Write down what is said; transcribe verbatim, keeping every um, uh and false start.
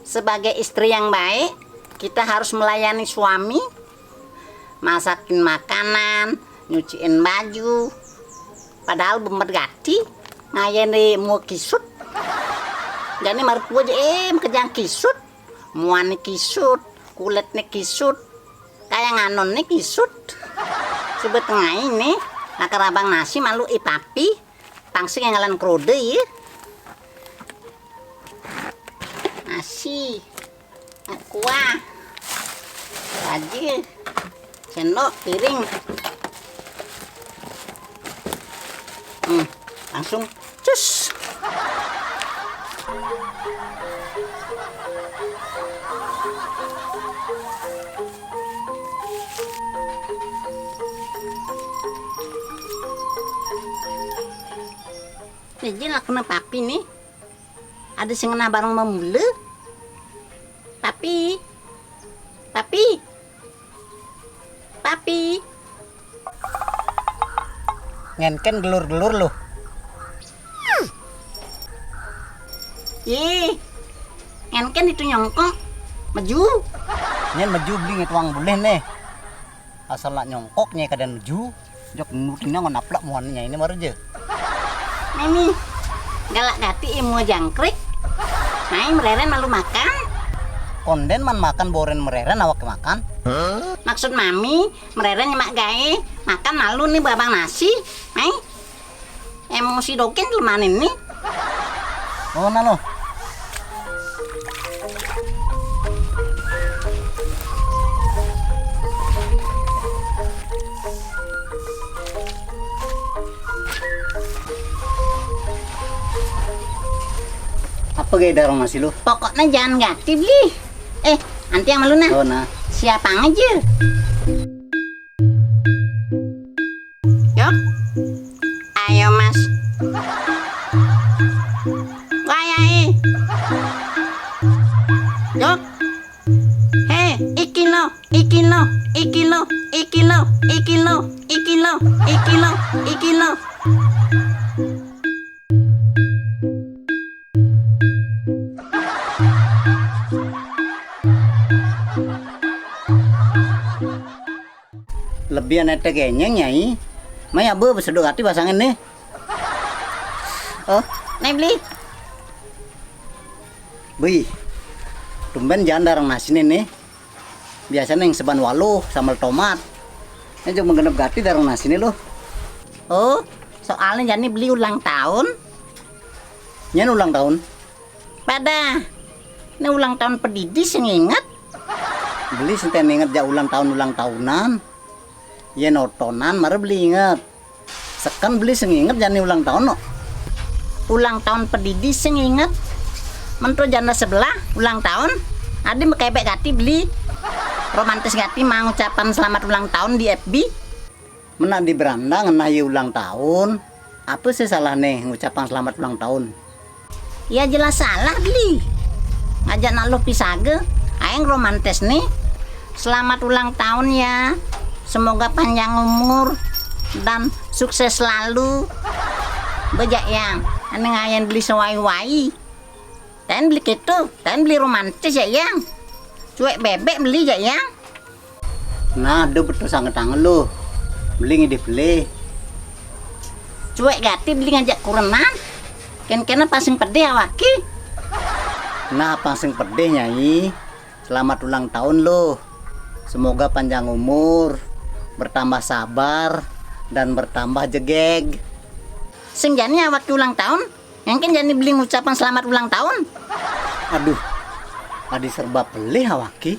Sebagai istri yang baik, kita harus melayani suami, masakin makanan, nyuciin baju. Padahal bemet gati, ngayen di mua kisut. Jani marep gua je, eh, makejang kisut. Muane kisut, kulitne kisut. Kayak nganonne kisut. Suba tengai ne, lakar abang nasi malu i papi. Pang sing ngalan krode, ye. Nasi, kuah, aje, sendok, piring. Hmm, langsung cus. Ijin lakune papi nih. Ada sing ngenah bareng mamule. Papi. Papi. Papi. Ngenken gelur-gelur lu. Ih. Ngenken itu nyongkok. Meju. Nyen meju beli ngetuang bulih nih. Asal nak nyongkok nye kadan meju, jok nutinnya ngon aplak muannya ini mara je. Mimi, galak gati i mua jangkrik. Mai mereren malu makan. Konden man makan boren mereren awak makan. Maksud mami, mereren nyemak gae, makan malu nih babang nasi. Mai. Emosi dogen lemanin nih. Oh, nah lo. Apa gaya darong nasi lu? Pokoknya jangan gati beli. Eh, anti yang malu nah. Oh, nah. Siapa aja? Yok. Ayo, Mas. Wayai. Yok. He, iki lo, iki lo, iki lo, iki lo, iki lo, iki lo, iki lo, iki lo. Lebihan ete kenyeng, Nyai. Mai abe beseduk ati basangin nih. Oh, nih beli. Bih, tumben janda orang nasi nih, nih. Biasanya yang seban waluh, sambal tomat. Ini cuma genep gati darong nasi nih loh. Oh, soalnya jani beli ulang tahun. Nyen ulang tahun? Pada, ini ulang tahun pedidi sing inget. Beli senten inget ja ulang tahun, ulang tahunan. Yen otonan mara beli inget. Seken beli sing inget jani ulang tahun no. Ulang tahun pedidi sing inget. Mentro janda sebelah ulang tahun. Adi mekebek gati beli. Romantis gati mang ucapan selamat ulang tahun di F B. Menak di beranda ngenah ye ulang tahun. Apa sih salah nih ngucapang selamat ulang tahun? Ya jelas salah beli. Ngajak nak luh pisage, aeng romantis nih. Selamat ulang tahun ya. Semoga panjang umur dan sukses selalu. Bejak yang, ane ngayen beli sewai-wai. Ten beli gitu, ten beli romantis ya yang. Cuek bebek beli ya yang. Nah, ada betul sanget tangan lo. Beli ngidih beli. Cuek gati beli ngajak kurenan. Ken-kena pasing pedih awaki. Nah, pasing pedih, Nyai. Selamat ulang tahun lo. Semoga panjang umur, bertambah sabar, dan bertambah jegeg. Sing jani awaki ulang tahun, mungkin jani beli ngucapan selamat ulang tahun. Aduh, adi serba pelih awaki.